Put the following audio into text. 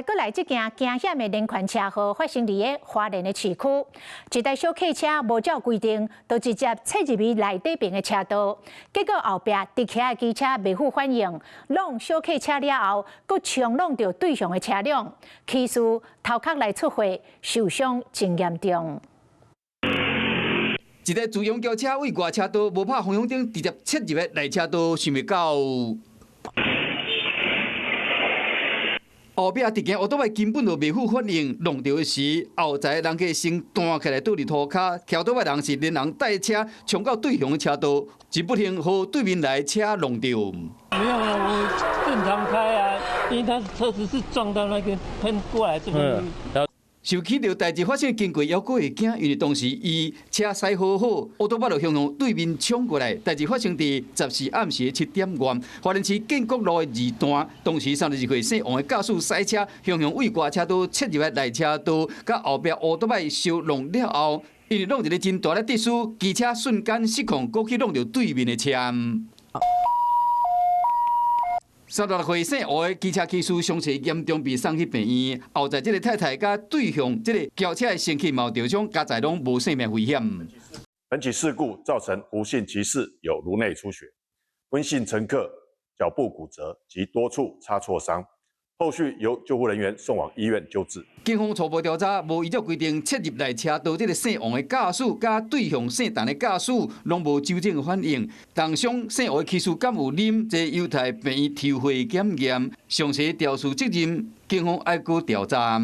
閣來這件驚險的連環車禍發生佇个花蓮的市區，一台小客車無照規定，就直接切入去內底爿的車道，結果後壁直騎的機車袂赴反應，挵小客車了後，閣衝挵著對向的車輛，騎士頭殼內出血，受傷真嚴重。一台自用轎車對外車道無拍方向燈，直接切入的內車道，想袂到。後壁直行歐多擺根本就袂赴反應，挵著的時，後座人客先彈起來倒佇塗跤，騎歐多擺人是連人帶車衝到對向的車道，真不幸予對面來車挵著。沒有啊，我正常開啊，因為他車子是撞到那個噴過來這邊。想起著代誌發生經過，猶閣會驚，因為當時伊車駛好好，歐多擺就向向對面衝過來。代誌發生佇14暗時7點外，花蓮市建國路的二段，當時32歲姓王的駕駛駛車向向對外車道切入來內車道，佮後壁歐多擺相挵了後，因為挵一个真大的得輸，機車瞬間失控，閣去挵著對面的車。36歲姓吳的機車騎士傷勢嚴重，被送去病院。後在這个太太佮對向這个轎車的乘客嘛受傷，加在攏無性命危險。本起事故造成胡姓騎士有顱內出血，溫姓乘客腳部骨折及多處擦挫傷。後續由救護人員送往醫院救治。警方初步調查，無依照規定切入內車道，這个姓王的駕駛佮對向姓陳的駕駛攏無糾正反應。重傷姓吳的騎士敢有啉這猶太病院抽血檢驗，詳細肇事責任，警方愛閣調查。